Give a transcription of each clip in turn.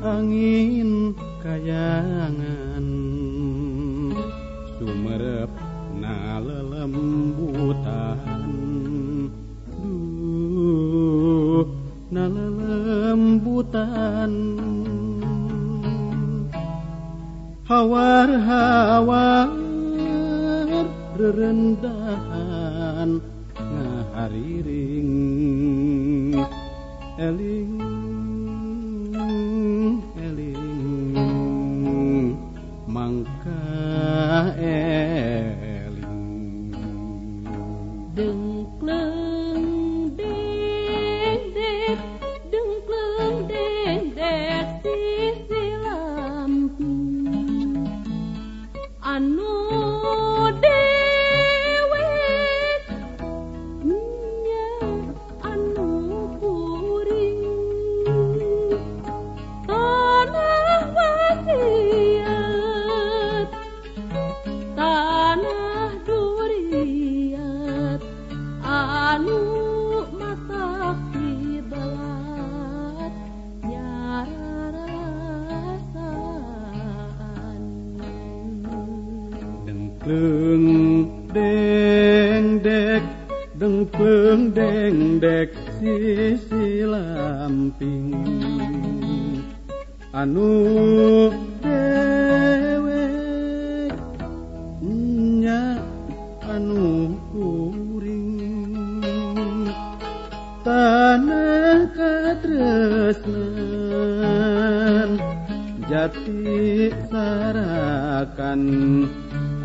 angin kayangan sumerep na lelembutan duh na lelembutan hawar-hawar rerendahan ngahariring eling eling mangka eling dengkleng dengdek dengkleng dengdek sisi lampu anu dewek nya anu kuring tanah wasiat tanah duriat anu matak dibelat nyararasaan dengkleng dengdek dengkleng dengdek sisi lamping anu dewek nya anu kuring tanah katresnan jati sarakan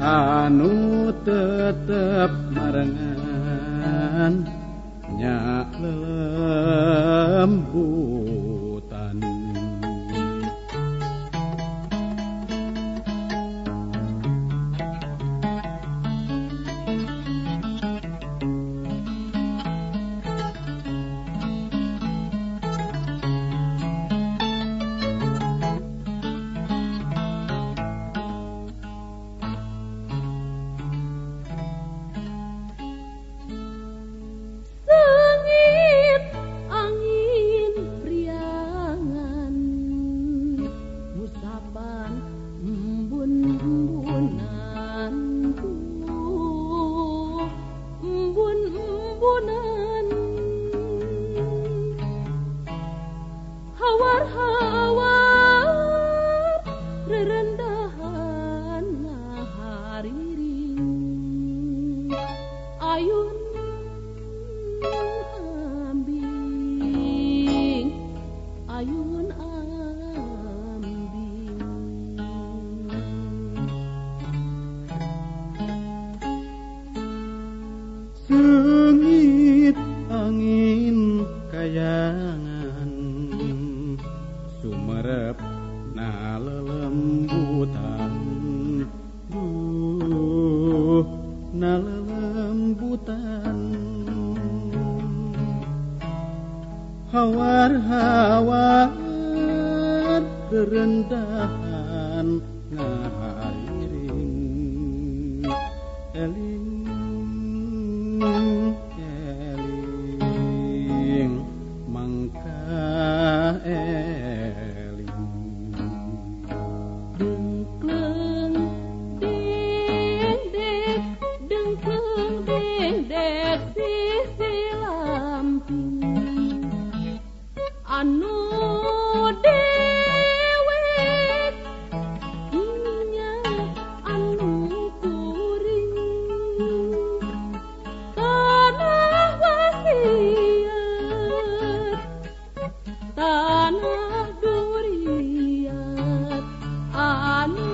anu tetep marengan nya lelembutan. Sengit angin priangan musapan embun-embunan tuh embun-embunan hawar-hawar rerendahan ngahariring ayun ambing ayun ambing Sengit angin kayangan sumerep na lelembutan duh na lelembutan hawar-hawar rerendahan ngahariring eling eling mangka eling dengkleng dengdek dengkleng dengdek sisi lamping anu dewek nya anu kuring tanah wasiat tanah duriat anu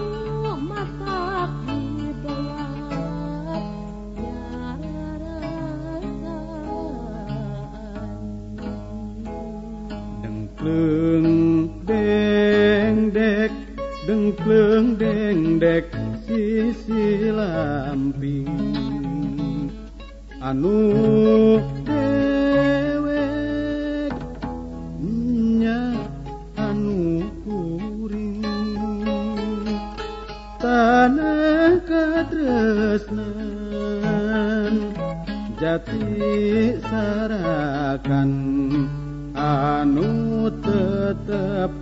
matak dibelat nyararasaan dengkleng dengdek dengkleng dengdek sisi lamping anu dewek nya anu kuring tanah katresnan jati sarakan anu tetep